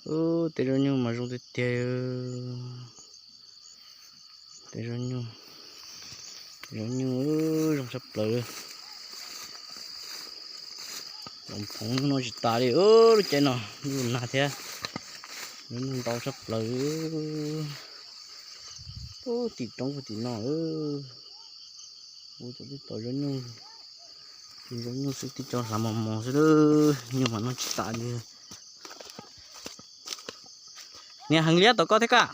Ub, tej zaub nyuj mas zoo tiag tiag. Tej zaub nyuj, zaub nyuj zoo tshaj plaws. Los phoov no tsis tas li, lub caij no nyuj nag thiab, zaub nyuj ntau tshaj plaws. Ub, tim roob puag tim no, ua cov tib tau zaub nyuj, zaub nyuj xwb tib co hlav mos mos xwb, nyuj mas noj tsis tas li. Niam heev liab tom koj thiab kaj.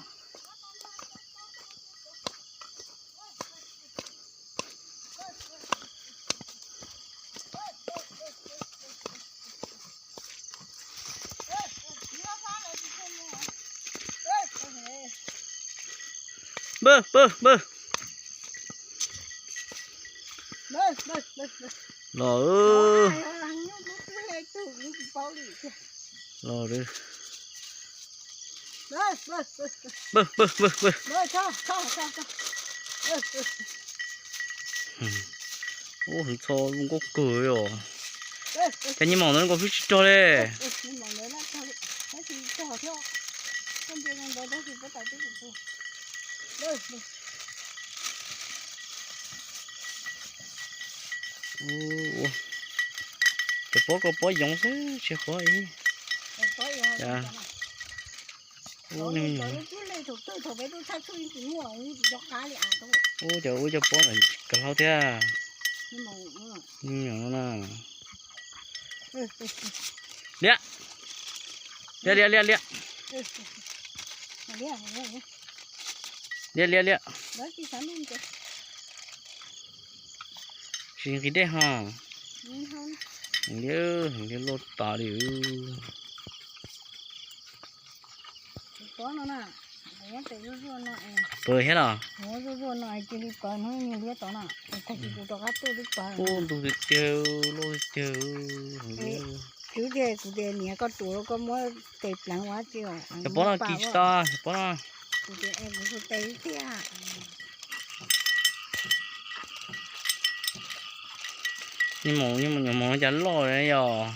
Npawg, npawg, npawg. Los, los. Npawg, npawg, npawg, npawg. Ub, heev txho zoo nkauj kawg os. Cas nyias maum ntawd nkaus xwb tsis rog li. Cov pob koj pob yoov xwb tsis qhuav ib. Ub, cov ua cov pob ntawd kawg hlau thiab. Liab, liab, liab, liab, liab. Liab, liab, liab. Tsis nqis dej ho. Liab, liab loj tas li. Pawg thiab los? Ub, ntug tiag tiag, loj tiag tiag. Kuv tias niam koj ruam koj muab tes pleev ua tsi. Cov pob no kis tsis tau, cov pob no. Nyuam, nyuam, nyuam mos cas loj yog.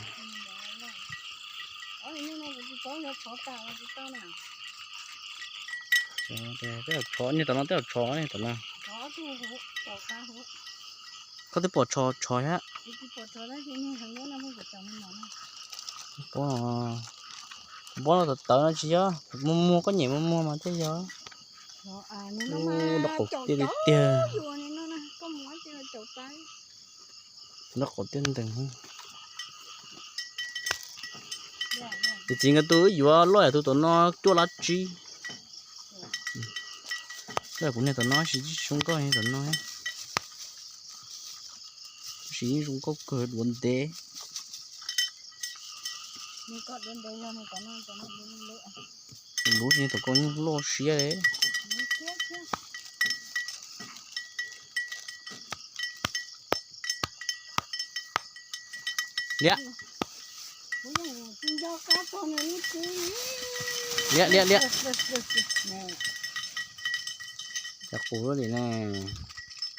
Tej zaum tshov, niag tom no tej zaum tshov, niag tom no. Koj twb pom tshov, tshov thiab. Pob, pob no tawv tawv no tsis yog, muag muag koj nyem muag muag mas thiaj yog. Nrov qaum tiag li tiag. Nrov qaum tiag nteeg. Tus txiv nkawd tus wb yuav loj yam tus tom no cuaj lab tsib. Kuv niag tom no sis tsis zoo nkauj tom no. Tab sis yeej zoo nkauj kawg, duav ntev. Luv tsis tom koj nyuj loj siab li. Liab. Liab, liab, liab. Cov qus li ne.